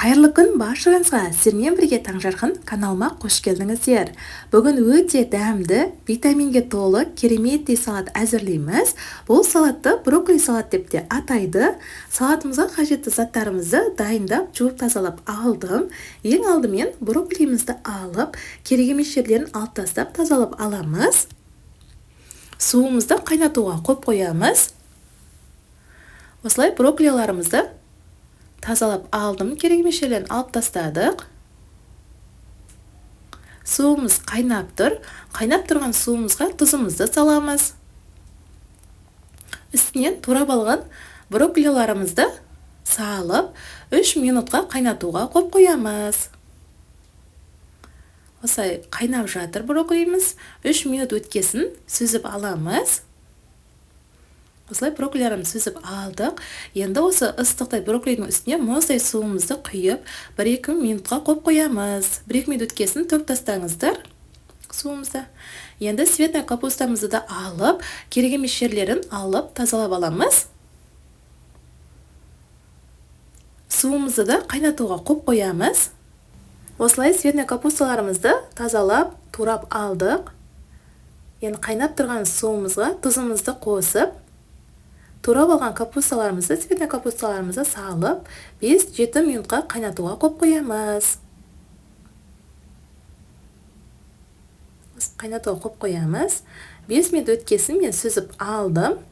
Қайырлы күн баршаңызға, сіздермен бірге Таңжарқын каналыма қош келдіңіздер. Бүгін өте дәмді, витаминге толы кереметтей салат әзірлейміз. Бұл салатты брокколи салат деп те атайды. Салатымызға қажетті заттарымызды дайындап, жуып тазалап алдым. Ең алдымен брокколимізді алып, керек емес жерлерін алып тастап тазалап аламыз. Суымызды қайнатуға қойып қоямыз. Осылай брокколиларымызды тазалап алдым, керек емес жерлерін алып тастадық. Суымыз қайнап тұр. Қайнап тұрған суымызға тұзымызды саламыз. Үстінен турап алған брокколиларымызды салып, 3 минутқа қайнатуға қойып қоямыз. Осылай қайнап жатыр брокколиміз. 3 минут өткесін сүзіп аламыз. Осылай брокколиларымызды сүзіп алдық. Енді осы ыстықтай брокколидің үстіне мұздай суымызды құйып, 1-2 минутқа қойып қоямыз. 1-2 минут өткесін төгіп тастаңыздар суымызды. Енді цветная капустамызды да алып, керек емес жерлерін алып, тазалап аламыз. Суымызды да қайнатуға қойып қоямыз. Осылай цветная капусталарымызды тазалап, турап алдық. Енді қайнап тұрған суымызға тұзымызды қосып, турап алған капусталарымызды, цветная капусталарымызды салып, 5-7 минутқа қайнатуға қойып қоямыз. Қайнатуға қойып қоямыз. 5 минут өткесін мен сүзіп алдым.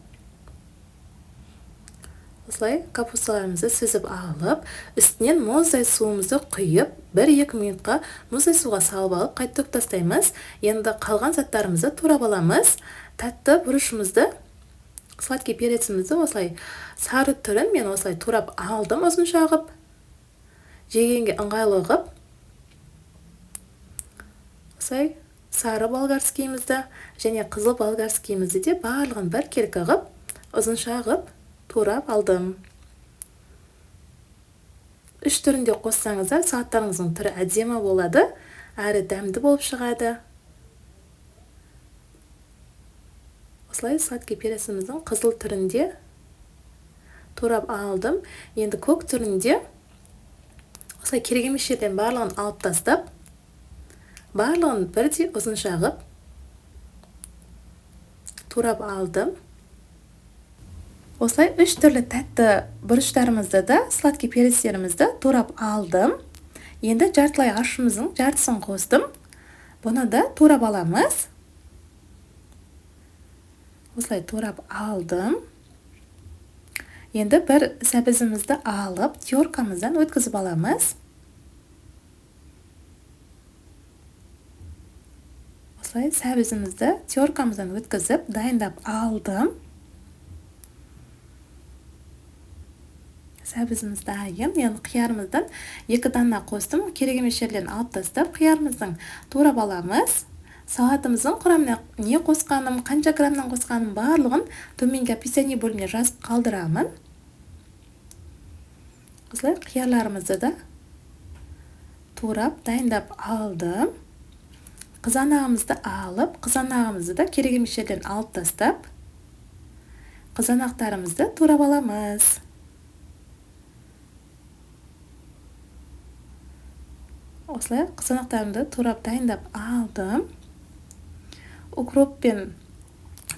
Осылай капусталарымызды сүзіп алып, үстінен мұздай суымызды құйып, 1-2 минутқа мұздай суға салып алып, қайтып төгіп тастаймыз. Енді қалған заттарымызды турап аламыз. Тәтті бұрышымызды, сладкий перецімізді осылай сары түрін мен осылай турап алдым ұзынша қылып, жегенге ыңғайлы қылып. Осылай сары болгарскийімізді және қызыл болгарскийімізді де барлығын біркелкі қылып, ұзынша қылып турап алдым. 3 түрінде қоссаңыздар, салаттарыңыздың түрі әдемі болады, әрі дәмді болып шығады. Осылай сладкий переціміздің қызыл түрінде турап алдым. Енді көк түрінде осылай керек емес жерден барлығын алып тастап, барлығын бірдей ұзынша қылып турап алдым. Осылай 3 түрлі тәтті бұрыштарымызды да, сладкий перецтерімізді турап алдым. Енді жартылай аршымыздың жартысын қостым. Бұны да турап аламыз. Осылай турап алдым. Енді бір сәбізімізді алып, теркамыздан өткізіп аламыз. Осылай сәбізімізді теркамыздан өткізіп, дайындап алдым. Сәбізіміз дайын. Енді қиярымыздан 2 дана қостым. Керек емес жерлерін алып тастап, қиярымыздың турап аламыз. Салатымыздың құрамына не қосқаным, қанша граммнан қосқаным барлығын төменгі описание бөліміне жазып қалдырамын. Осылай қиярларымызды да турап, дайындап алдым. Қызанағымызды алып, қызанағымызды да керек емес жерден алып тастап, қызанақтарымызды турап аламыз. Осылай қызанақтарымды турап дайындап алдым. Укроп пен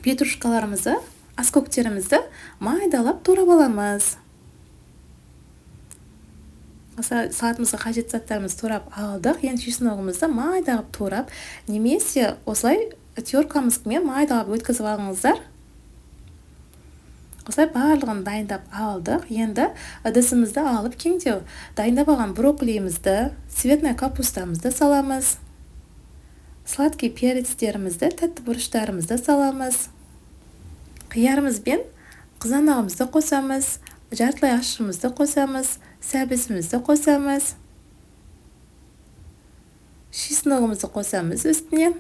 петрушкаларымызды, аскөктерімізді майдалап турап аламыз. Осылай салатымызға қажетті заттарымызды турап алдық. Енді чесногымызды майдалап турап, немесе осылай теркамызбен майдалап өткізіп алыңыздар. Осылай барлығын дайындап алдық. Енді ыдысымызды алып кеңдеу дайындап алған брокколиімізді, цветная капустамызды саламыз. Сладкий перецтерімізді, тәтті бұрыштарымызды саламыз. Қиярымыз бен қызанағымызды қосамыз, жартылай ашымызды қосамыз, сәбізімізді қосамыз. Чесногымызды қосамыз үстінен.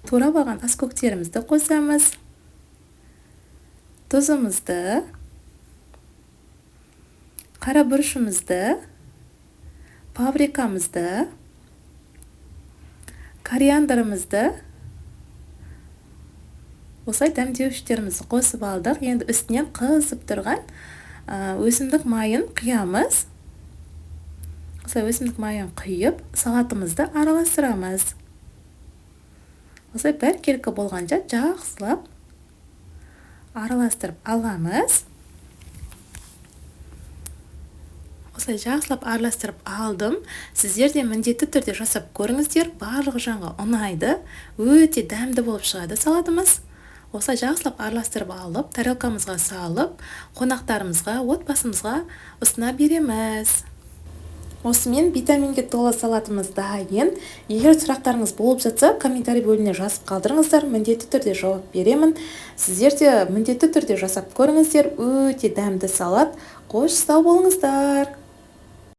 Турап алған аскөктерімізді қосамыз. Тұзымызды, қара бұрышымызды, паприкамызды, кориандрымызды, осылай дәмдеуіштерімізді қосып алдық. Енді үстінен қызып тұрған Өсімдік майын құямыз. Осылай өсімдік майын құйып, салатымызды араластырамыз. Осылай біркелкі болғанша жақсылап араластырып аламыз. Осылай жақсылап араластырып алдым. Сіздер де міндетті түрде жасап көріңіздер, барлық жанға ұнайды. Өте дәмді болып шығады салатымыз. Осылай жақсылап араластырып алып, тарелкамызға салып, қонақтарымызға, отбасымызға ұсына береміз. Осымен витаминге толы салатымыз дайын. Егер сұрақтарыңыз болып жатса, комментарий бөліміне жазып қалдырыңыздар, міндетті түрде жауап беремін. Сіздер де міндетті түрде жасап көріңіздер. Өте дәмді салат. Қош, сау болыңыздар.